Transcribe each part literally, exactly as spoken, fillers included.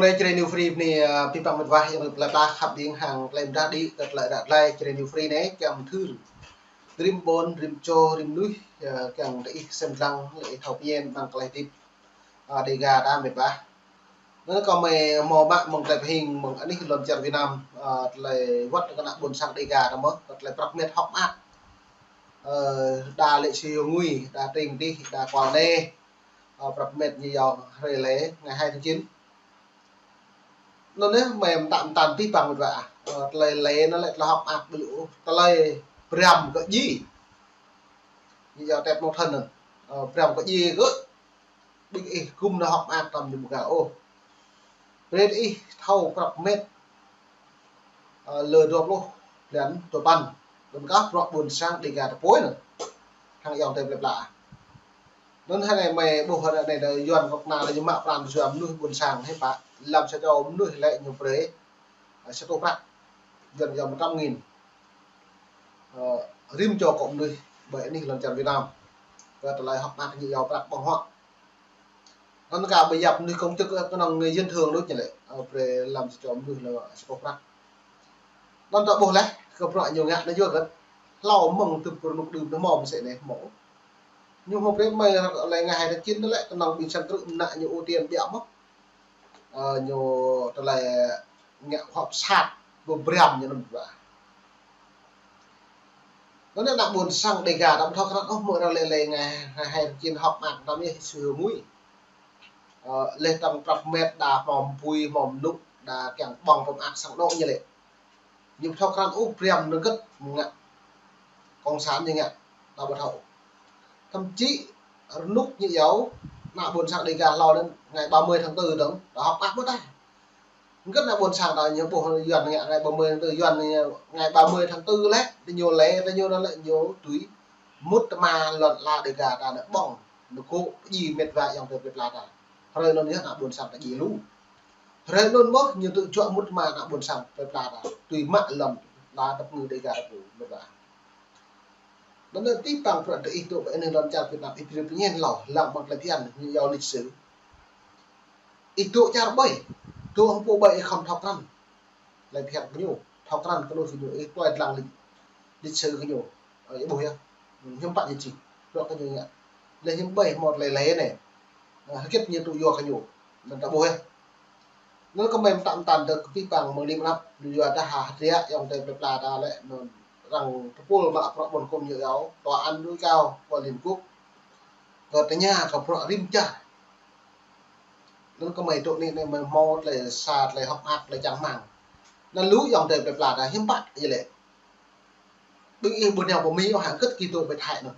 Ơ, Jrai New Free anai, ơ, abih bang mĕt wa, yang plơi pla khăp ƀing hăng plơi mơdah đĭ, kơ tơlơi ră tơlơi Jrai New Free anai, kiăng mơthưr. Rĭm ƀôn, rĭm čô, rĭm mơnuih, ơ, kiăng tơ ih sem lăng, lĕ ih thâo pơñen, ƀăng tơlơi hơdip, ơ, Dega ta mĕt wa. Anŭn kâo mơi hmâo mă mơ̆ng tơlơi pơhing, mơ̆ng anih lŏn čar Việt Nam, ơ, tơlơi wơ̆t kơ ană ƀôn sang Dega ta mơ̆n, tơlơi prăp mĕt hŏk mơak. Ơ, đa lĕ si ngui, đa tring tih, đa kual nê, ơ, prăp mĕt ñu yua hrơi lĕ, ngày hai tháng chín. Anŭn anai, mơi mơtă mơtăn abih bang mĕt wa. Ơ, tơlơi lĕ anŭn lĕ tơlơi hŏk mơak ƀu djơ̆ ôh, tơlơi pơrăm kơ djai. Ñu yua tĕp mông thân anŭn. Ơ, pơrăm kơ djai kơ ƀing ih gum anŭn hŏk mơak tơm ñu ƀu gao ôh. Brơi ih thâo prăp mĕt, ơ, lơ dua pluh blan dua păn. Anŭn kah bruă ƀôn sang Dega ta pô anŭn. Hăng ayŏng adơi plơi pla. Anŭn hơnai mơi ƀuh hơnai anai đa Yuan kŏk na đa ñu mă pran jua mơnuih ƀôn sang hĕ pă. Lăm sa čô mơnuih lĕ ñu brơi, ơ, sa rơtuh prăk. Yuan yua một trăm nghìn. Ơ, rĭm čô akŏ mơnuih ƀơi anih lŏn čar Việt Nam. Kơ tơlơi hŏk mơak ñu yua prăk ƀơ̆ng huă. Anŭn kah ƀơi yap mơnuih công chức, ơ, kơnơ̆ng người dân thường đôč ñu lĕ. Ơ, brơi lăm sa čô mơnuih lĕ sa rơtuh prăk. Anŭn ta ƀuh laih, kơ bruă ñu ngă anai yua hơget. Hlâo mơ̆ng tŭp rơnŭk đưm anai hmâo mơsĕ anai hmâo. Ñu hmâo brơi mơi lĕ ngày hai tháng chín anŭn lĕ, kơnơ̆ng ƀing sang krư̆ mơnă ñu ưu tiên biă mơ̆n. Ơ, ñu tơlơi ngă hŏk sat, ƀu pơrăm ñu anŭn ƀă. Anŭn ană ƀôn sang Dega ta ƀu thâo krăn ôh, mơ̆ arăng lĕ lĕ ngày hai tháng chín hŏk mơak ta mơi si ngui. Ơ, lĕ tơm prăp mĕt đa hmâo mpui, hmâo mơnŭ, đa kiăng ƀơ̆ng pơmơak sang anŏ ñu lĕ. Ñu ƀu thâo krăn ôh, pơrăm anŭn hơget ngă. Cộng sản ñu ngă, ta ƀu thâo. Thậm chí, rơnŭk ñu yua, ană ƀôn sang Dega hlâo anŭn, ngày ba mươi tháng tư dơ̆ng, đa hŏk mơak ƀu ta. Hơget ană ƀôn sang ta ñu ƀuh Yuan ngă ngày ba mươi tháng tư, Yuan ñu ngày ba mươi tháng tư lĕ, tơ ñu lĕ, tơ ñu anŭn lĕ ñu tui mŭt tơma lŏn ala Dega ta anŭn ƀơ̆ng, anŭn kơ djai mĕt wa ayŏng adơi plơi pla ta. Hrơi anŭn yơh ană ƀôn sang ta djai lu. Hrơi anŭn mơ̆n ñu tŭ juă mŭt tơma ană ƀôn sang plơi pla ta. Tui mă lŏn ala tơp ngă Dega ta pô mĕt wa. Anŭn anai abih bang bruă tơ ih dŏ ƀơi anih lŏn čar Việt Nam ih brơi pơñen hlâo, lăng ƀăng tơlơi phiăn, ñu yua lịch sử. Ih dŏ čar ƀơi, dŏ hăng pô ƀơi ih khŏm thâo krăn. Tơlơi phiăn kơ ñu, thâo krăn kơ ñu, ih tui lăng lịch, lịch sử kơ ñu. Ơ, ih ƀuh yơh. Hiư̆m pă ñu čih, bruă kơ ñu ngă. Lĕ hiư̆m ƀơi hmâo tơlơi lĕ anai. Ơ, hơget ñu tŭ yua kơ ñu. Anŭn ta ƀuh yơh. Anŭn kơ mơi mơtă mơtăn tơ kơ abih bang mơ̆ng lim anăp, yua dah hơdră ayŏng adơi plơi pla ta lĕ, anŭn arăng tơpul mă bruă ƀôn kŭm ñu yua, tòa án tối cao, tòa án Liên Quốc. Kơ tơña kơ bruă rĭm čar. Anŭn kơ mơi dŏ anai anai mơi hmâo tơlơi sa tơlơi hŏk mơak tơlơi čang rơmang. Anŭn lu ayŏng adơi plơi pla ta hiư̆m pă yơh lĕ. Ƀing ih ƀu nao pơ Mi ôh hă, hơget gih dŏ ƀơi Thái anŭn.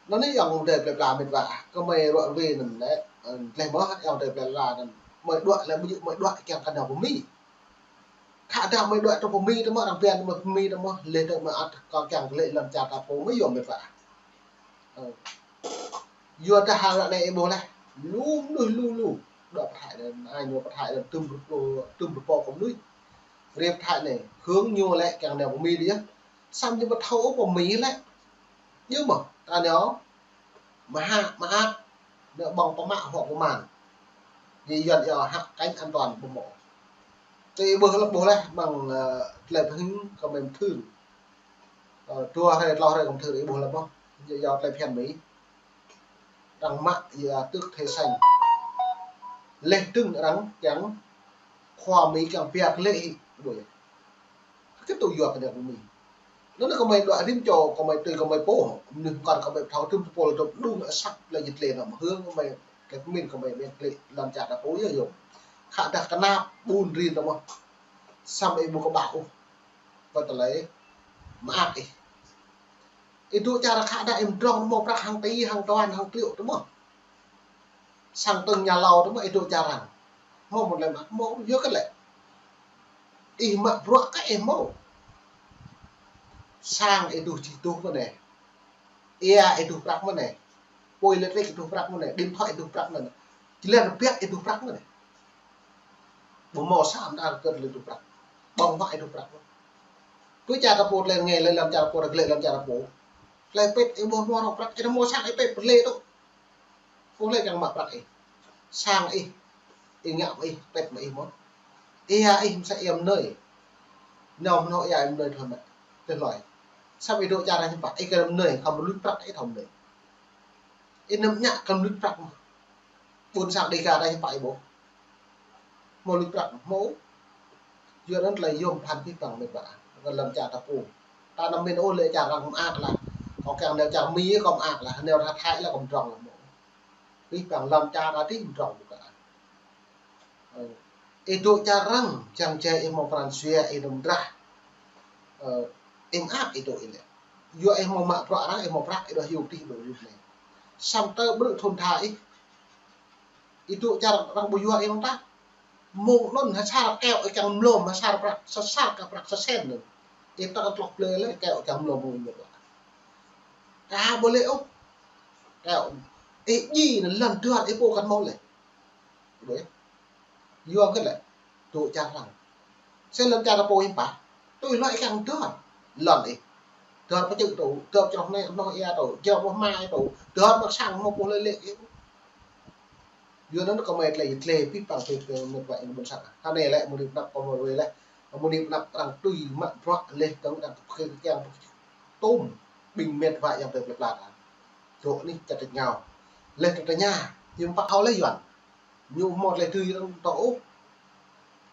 Anŭn anai ayŏng adơi plơi pla mĕt wa, kơ mơi ruă ruê anŭn lĕ, ơ, tơlơi mơ̆ ayŏng adơi plơi pla anŭn. Mơi đuaĭ lĕ ƀu djơ̆ mơi đuaĭ kiăng kơ nao pơ Mi. Khă dah mơi đuaĭ truh pơ Mi tơ mơ̆, arăng pơhiăp mơi pơ Mi tơ mơ̆, lĕ tơ mơi ăt kơ kiăng kơ lĕ lŏn čar ta pô mơi yua mĕt wa. Ơ. Yua dah hăng ră anai ih ƀuh laih. Lu mơnuih lu lu. Đuaĭ pơ Thái anŭn, ai ñu pơ Thái anŭn tŭm rơpo, tŭm rơpo kơ mơnuih. Rai pơ Thái anai, hơ̆ng ñu lĕ kiăng nao pơ Mi đôč yơh. Samơ̆ ñu ƀu thâo ôh pơ Mi lĕ. Yơh mơ̆, ta nao. Mơhă, mơak. Nao ƀơ̆ng pơmă huă pơman. Ñu Yuan yua hạ cánh an toàn ƀu hmâo. Tơ ih ƀuh lăp ƀuh laih, ƀăng, ơ, tơlơi pơhing kơ mơi mơthưr. Ơ, dua hrơi, tlâo hrơi kơ mơthưr ih ƀuh lăp mơ̆n. Yua, yua tơlơi phiăn Mi. Arăng mă yua tước thẻ xanh. Lĕ dơ̆ng arăng kiăng khua Mi kiăng pia kơ lĕ hĭ. Ƀuh yơh. Hơget tŭ yua kơ anai pơ Mi. Anŭn anai kơ mơi đuaĭ rĭm čô, kơ mơi tui kơ mơi pô. Mơnuih kăn kơ mơi thâo tŭm tơpul tŭm đŭng asăp lĕ jĭt lĕ anŭn mơ̆ hơ̆ng kơ mơi. Kơ pơmĭn kơ mơi ƀing klĕ lŏn čar ta pô yơh yơh. Khă dah kơnap ƀun rin tơ mơ̆. Samơ̆ ih ƀu kơƀah ôh. Kơ tơlơi mơak ih. Ih dŏ čar khă dah ih mơdrŏng tơ mơ̆ prăk hăng tỉ, hăng tuan, hăng triệu tơ mơ̆. Sang tơ̆ng ñu hlâo tơ mơ̆ ih dŏ čar arăng. Hmâo mơ̆n tơlơi mơak, hmâo yua kơ lĕ. Ih mă bruă kơ ih hmâo. Sang ih duh čih duh mơ̆n anai. Ia ih duh prăk mơ̆n anai. Pôi lĕ ih duh prăk mơ̆n anai. Điện thoại ih duh prăk mơ̆n anai. Jơlan biă ih duh prăk mơ̆n anai. Ƀu hmâo sa mơta kơ tơlơi duh prăk. Ƀơ̆ng huă ih duh prăk mơ̆n. Tui čar ta pô tơlơi ngă lĕ lăm čar pô, rơgơi lăm čar pô. Tơlơi pĕt ih ƀu hmâo rŏng prăk, ih hmâo sang ih pĕt pơlê tŭ. Pô lĕ kiăng mă prăk ih. Sang ih. Ih ngă mă ih, tĕt mă ih mơ̆n. Ia ih mơsĕ ia mơnơi. Nao mơnơ̆ng ia ih mơnơi thoi mă. Tơlơi. Samơ̆ ih dŏ čar arăng hiư̆m pă, ih kơ mơnơi, khŏm luč prăk ih thâo mơnơi. Ih năm ñă khŏm luč prăk mơ̆n. Ƀôn sang Dega ta hiư̆m pă ih ƀuh. Hmâo luč prăk, hmâo. Yua anŭn tơlơi yôm phăn pih păng mĕt wa. Kơ lŏn čar ta pô. Ta năm min ôh lĕ čar arăng mơak lah. Kâo kiăng nao čar Mi kâo mơak lah, nao čar Thái lah kâo mdrŏng lah hmâo. Pih păng lŏn čar ta tih mdrŏng ƀu kơ. Ơ, ih dŏ čar arăng, čang čai ih hmâo pran jua ih năm drah. Ơ, ih mơak ih dŏ ih lĕ. Yua ih hmâo mă bruă arăng, ih hmâo prăk, ih dŏ hiu tih dŏ hiu anai. Samơ̆ tơ ƀrư̆ thŭn tha ih. Ih dŏ čar arăng ƀu yua ih mơ̆ng tah. Mơ̆ng anŭn ha sar keo ih kiăng mlom ha sar prăk, sa sar kơ prăk sa sen anŭn. Ih tơ̆ng tloh plơi lĕ keo ih kiăng mlom mơ̆ng anŭn. Ka ƀu lĕ ôh. Keo. Ih djai anŭn lŏn duar ih pô kăn hmâo lĕ. Ƀuh. Yua kơ lĕ. Dŏ čar arăng. Sĕ lŏn čar ta pô hiư̆m pă. Tui hluai ih kiăng duar. Lŏn ih. Duar pơčư̆ tŭ, duar čroh anai, hnoh ia tŭ, jrao ƀuh mai tŭ, duar mă sang hmâo ƀuh lĕ lĕ. Yua anŭn kâo mă tơlơi tơlơi pih păng pih păng mĕt wa ih ƀôn sang. Hơnai lĕ mơ̆ng anai pơnăp kâo mă wai lĕ. Mơ̆ng anai pơnăp arăng tui mă bruă leh dơ̆ng arăng kơ pơkê kiăng pơkê tôm ƀing mĕt wa yang tơlơi plơi pla ta. Dŏ anih čar tơngao. Leh tơ tơña, hiư̆m pă hâo leh Yuan. Ñu hmâo tơlơi tui arăng tŏ ôh.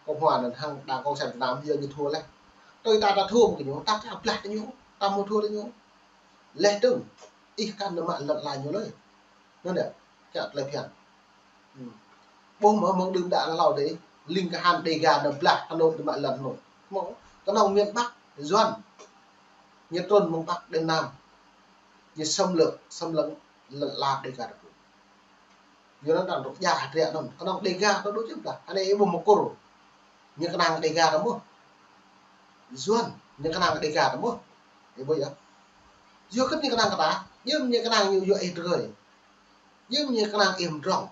Kâo hmâo anŭn hăng đảng cộng sản Việt Nam yua ñu thua leh. Tui ta ta thua mơ̆ng ñu, ta kiăng blah tơ ñu, ta hmâo thua tơ ñu. Leh dơ̆ng, ih kăn nao mă lŏn ala ñu lơi. Anŭn yơh, čă tơlơi phiăn. Ƀuh mơ̆ mơ̆ng đưm đă hlâo đơi, ling kahan Dega nao blah Hà Nội nao mă lŏn Hà Nội. Hmâo, kơnơ̆ng miền Bắc, Yuan. Ñu trŭn mơ̆ng Bắc đến Nam. Ñu xâm lược, xâm lấn lŏn ala Dega ta pô. Yua anŭn arăng dŏ djă hơdră anŭn. Kơnơ̆ng Dega ta dŏ čơp lah. Hơnai ih ƀuh mơ̆ng Kur. Ñu kơnang Dega ta mơ̆n. Yuan, ñu kơnang Dega ta mơ̆n. Ih ƀuh yơh. Yua kơ ñu kơnang kơ ta, yơh ñu kơnang ñu yua ih tơgơi. Yơh ñu kơnang ih mdrŏng.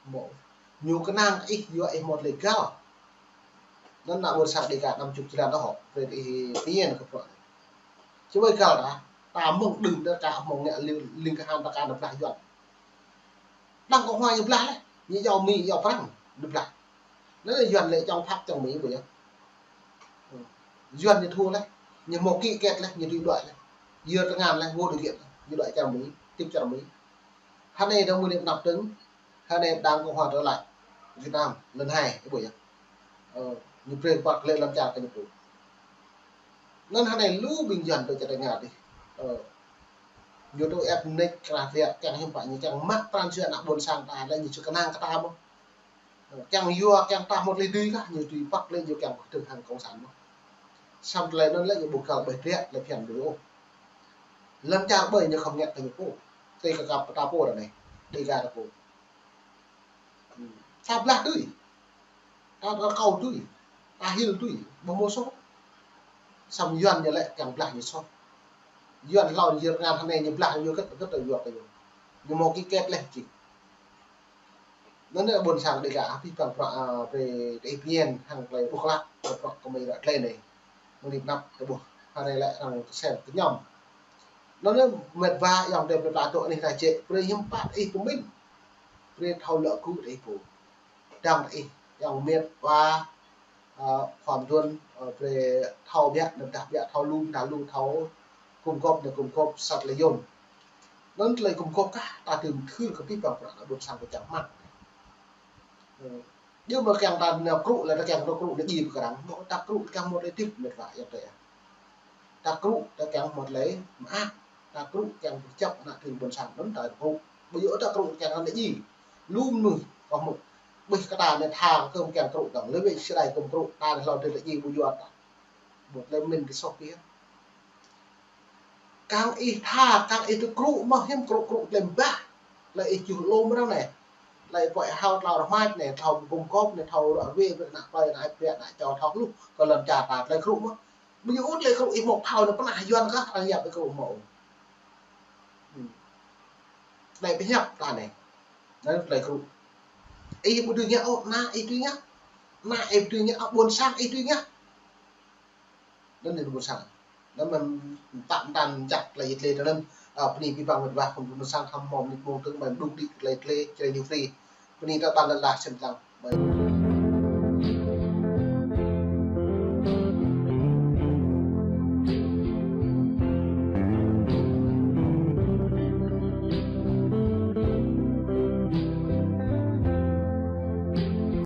Hmâo. Ñu kơnang ih yua ih hmâo tơlơi găl. Anŭn ană ƀôn sang Dega năm chục jơlan tơ hŏ. Brơi ih pơñen kơ bruă. Čơwơi găl ta, ta mơ̆ng đưm đă ka hmâo ngă ling, ling kahan ta ka nao blah Yuan. Đảng Cộng hòa ñu blah leh, ñu iâu Mi, iâu Prăng, ñu blah. Anŭn lĕ Yuan lĕ čŏng Pháp čŏng Mi ƀuh yơh. Yuan ñu thua leh, ñu hmâo ký kết leh, ñu tui đuaĭ leh. Yua tơngan leh, vô điều kiện leh, ñu đuaĭ čar Mi, tip čar Mi. Hơnai dơ̆ng mơ̆ng anai pơnăp dơ̆ng, hơnai đảng Cộng hòa trở lại Việt Nam lần hai, ih ƀuh yơh. Ơ, ñu brơi păk lĕ lŏn čar kơ ñu pô. Anŭn hơnai lu ƀing Yuan tơ čar tơngao dih. Ơ, ñu tŭ ĕp mơneč krah biă kiăng hiư̆m pă ñu kiăng mă pran jua ană ƀôn sang ta lĕ ñu či kơnang kơ ta mơ̆n. Ơ, kiăng yua kiăng ta hmâo tơlơi dưi kah ñu tui păk lĕ ñu kiăng pơkơdơ̆ng hăng cộng sản mơ̆n. Samơ̆ tơlơi anŭn lĕ ñu ƀu găl ƀơi hơdră tơlơi phiăn ƀu ôh. Lŏn čar ƀơi ñu khŏm ngă kơ ñu pô. Tui kơ kăp ta pô ră anai. Dega ta pô. Ta blah tui. Ta rơkâo tui. Ta hil tui. Ƀu hmâo soh. Samơ̆ Yuan ñu lĕ kiăng blah ñu soh. Yuan hlâo ñu yơr tơngan hơnai ñu blah ñu gĕt gĕt yua kơ ñu. Ñu hmâo ký kết leh čih. Anŭn ană ƀôn sang Dega pih păng bruă, a, brơi tơ ih pơñen hăng tơlơi ƀuh klă, bruă kơ mơi ră tơlơi anai. Mơ̆ng anai pơnăp tơ ƀuh, hơnai lĕ arăng tơsem tơñom. Anŭn ană mĕt wa yang tơ plơi pla dŏ anih ta jĕ, brơi hiư̆m pă ih pơmĭn. Brơi thâo lŏ gŭ tơ ih pô. Dang tơ ih, yang mĕt wa, a, khua mduôn, a, brơi thâo biă, nao pơdah biă, thâo lu, pơdah lu, thâo gum gôp, nao gum gôp, sat lĕ yôm. Anŭn tơlơi gum gôp kah, ta dưm thưr kơ pih păng bruă ană ƀôn sang kơ čang mă. Ơ, yua mơ̆ kiăng ta nao krŭ lĕ ta kiăng nao krŭ nao djai pơkơdang. Mơ̆ ta krŭ ta kiăng hmâo tơlơi hơdip mĕt wa yang tơ. Ta krŭ ta kiăng hmâo tơlơi mơak. Ta krŭ kiăng pơčăp ană tring ƀôn sang anŭn ta krŭ. Ƀu djơ̆ ta krŭ ta kiăng nao djai. Lu mơnuih kơ hmâo. Ƀuh kơ ta anai tha kơ kiăng krŭ dơ̆ng. Lĕ wĕ sơđai kơ krŭ ta anai hlâo tơlơi djai ƀu djơ̆ ta. Ƀu tơlơi mĭn kơ soh kiăng. Kiăng ih tha, kiăng ih tŭ krŭ mơ̆ hiư̆m krŭ krŭ tơlơi ƀah. Tơlơi ih čuh lŏm ră anai. Tơlơi pơ̆k hao tlao rơmach anai, thâo gum gôp anai, thâo ră ruai brơi ană plơi, ană ih brơi, ană čô thâo hluh, kơ lŏn čar ta tơlơi krŭ mơ̆. Ƀu djơ̆ ôh tơlơi krŭ ih hmâo thâo anai pơnah Yuan kah arăng yap ih krŭ hmâo. Hmm. Tơlơi pơhiăp ta anai. Anai tơlơi krŭ. Ih ƀu dưi ngă ôh, ană ih dưi ngă. Ană ih ƀu dưi ngă, ƀôn sang ih dưi ngă. Anŭn ană ƀôn sang. Anŭn mơ̆n ta mơ̆n čăk tơlơi tơlơi anŭn, a, bơni pih păng mĕt wa khŏm ƀôn sang khăm hmâo mơnit mông tơ̆ng mơ̆n đŭk đĭ tơlơi tơlơi čơlơi ñu free. Bơni ta ƀan lăn lah sem tang. Bye.